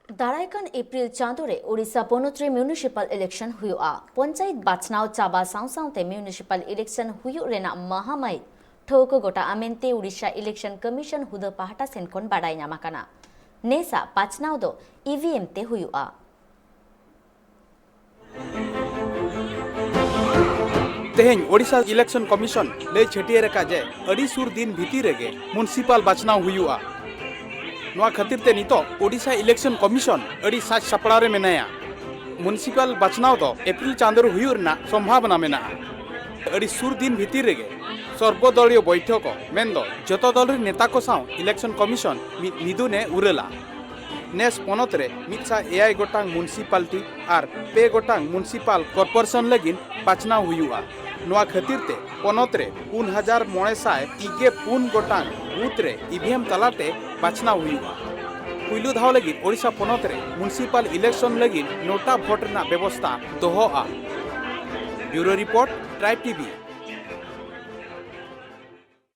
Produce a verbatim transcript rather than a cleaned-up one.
ᱫᱟᱨᱟᱭ ᱠᱟᱱ ᱮᱯᱨᱤᱞ ᱪᱟᱸᱫᱳ ᱨᱮ ᱳᱰᱤᱥᱟ ᱯᱚᱱᱚᱛ ᱨᱮ ᱢᱤᱭᱩᱱᱤᱥᱤᱯᱟᱞ ᱤᱞᱮᱠᱥᱚᱱ ᱦᱩᱭᱩᱜᱼᱟ᱾ ᱯᱚᱧᱪᱟᱭᱮᱛ ᱵᱟᱪᱷᱱᱟᱣ ᱪᱟᱵᱟ ᱥᱟᱶ ᱥᱟᱶᱛᱮ ᱢᱤᱭᱩᱱᱤᱥᱤᱯᱟᱞ ᱤᱞᱮᱠᱥᱚᱱ ᱦᱩᱭᱩᱜ ᱨᱮᱱᱟᱜ ᱢᱟᱦᱟ ᱢᱟᱹᱦᱤᱛ ᱴᱷᱟᱹᱣᱠᱟᱹ ᱜᱚᱴᱟᱜᱼᱟ ᱢᱮᱱᱛᱮ ᱳᱰᱤᱥᱟ ᱤᱞᱮᱠᱥᱚᱱ ᱠᱚᱢᱤᱥᱚᱱ ᱦᱩᱫᱟᱹ ᱯᱟᱦᱴᱟ ᱥᱮᱱ ᱠᱷᱚᱱ ᱵᱟᱰᱟᱭ ᱧᱟᱢ ᱟᱠᱟᱱᱟ᱾ ᱱᱮᱥᱟᱜ ᱵᱟᱪᱷᱱᱟᱣ ᱫᱚ ᱤ ᱵᱷᱤ ᱮᱢ ᱛᱮ ᱦᱩᱭᱩᱜᱼᱟ᱾ ᱛᱮᱦᱮᱧ ᱳᱰᱤᱥᱟ ᱤᱞᱮᱠᱥᱚᱱ ᱠᱚᱢᱤᱥᱚᱱ ᱞᱟᱹᱭ ᱪᱷᱟᱹᱴᱭᱟᱹᱨ ᱟᱠᱟᱫ ᱡᱮ ᱟᱹᱰᱤ ᱥᱩᱨ ᱫᱤᱱ ᱵᱷᱤᱛᱤᱨ ᱨᱮᱜᱮ ᱢᱩᱱᱥᱤᱯᱟᱞ ᱵᱟᱪᱷᱱᱟᱣ ᱦᱩᱭᱩᱜᱼᱟ᱾ ᱱᱚᱣᱟ ᱠᱷᱟᱹᱛᱤᱨ ᱛᱮ ᱱᱤᱛᱚᱜ ᱳᱰᱤᱥᱟ ᱤᱞᱮᱠᱥᱚᱱ ᱠᱚᱢᱤᱥᱚᱱ ᱟᱹᱰᱤ ᱥᱟᱡᱽ ᱥᱟᱯᱲᱟᱣ ᱨᱮ ᱢᱮᱱᱟᱭᱟ᱾ ᱢᱩᱱᱥᱤᱯᱟᱞ ᱵᱟᱪᱷᱱᱟᱣ ᱫᱚ ᱮᱯᱨᱤᱞ ᱪᱟᱸᱫᱳ ᱨᱮ ᱦᱩᱭᱩᱜ ᱨᱮᱱᱟᱜ ᱥᱚᱢᱵᱷᱟᱵᱚᱱᱟ ᱢᱮᱱᱟᱜᱼᱟ᱾ ᱟᱹᱰᱤ ᱥᱩᱨ ᱫᱤᱱ ᱵᱷᱤᱛᱤᱨ ᱨᱮᱜᱮ ᱥᱚᱨᱵᱚᱫᱚᱞᱤᱭᱚ ᱵᱚᱭᱴᱷᱚᱠ, ᱢᱮᱱᱫᱚ ᱡᱚᱛᱚ ᱫᱚᱞ ᱨᱮᱱ ᱱᱮᱛᱟ ᱠᱚ ᱥᱟᱶ ᱤᱞᱮᱠᱥᱚᱱ ᱠᱚᱢᱤᱥᱚᱱ ᱢᱤᱫ ᱢᱤᱫᱩᱱ ᱮ ᱩᱨᱟᱹᱞᱟ᱾ ᱱᱮᱥ ᱯᱚᱱᱚᱛ ᱨᱮ ᱢᱤᱫ ᱥᱟᱭ ᱮᱭᱟᱭ ᱜᱚᱴᱟᱝ ᱢᱩᱱᱥᱤᱯᱟᱞᱴᱤ ᱟᱨ ᱯᱮ ᱜᱚᱴᱟᱝ ᱢᱩᱱᱥᱤᱯᱟᱞ ᱠᱚᱨᱯᱳᱨᱮᱥᱚᱱ ᱞᱟᱹᱜᱤᱫ ᱵᱟᱪᱷᱱᱟᱣ ᱦᱩᱭᱩᱜᱼᱟ᱾ ᱱᱚᱣᱟ ᱠᱷᱟᱹᱛᱤᱨ ᱛᱮ ᱯᱚᱱᱚᱛ ᱨᱮ ᱯᱩᱱ ᱦᱟᱡᱟᱨ ᱢᱚᱬᱮ ᱥᱟᱭ ᱤᱜᱮ ᱯᱩᱱ ᱜᱚᱴᱟᱝ ᱵᱩᱛᱷ ᱨᱮ ᱤ ᱵᱷᱤ ᱮᱢ ᱛᱟᱞᱟᱛᱮ ᱵᱟᱪᱷᱱᱟᱣ ᱦᱩᱭᱩᱜᱼᱟ᱾ ᱯᱩᱭᱞᱩ ᱫᱷᱟᱣ ᱞᱟᱹᱜᱤᱫ ᱳᱰᱤᱥᱟ ᱯᱚᱱᱚᱛ ᱨᱮ ᱢᱩᱱᱥᱤᱯᱟᱞ ᱤᱞᱮᱠᱥᱚᱱ ᱞᱟᱹᱜᱤᱫ ᱱᱳᱴᱟ ᱵᱷᱳᱴ ᱨᱮᱱᱟᱜ ᱵᱮᱵᱚᱥᱛᱟ ᱫᱚᱦᱚᱜᱼᱟ᱾ ᱵᱭᱩᱨᱳ ᱨᱤᱯᱳᱨᱴ, ᱴᱨᱟᱭᱤᱵᱽ ᱴᱤ ᱵᱷᱤ᱾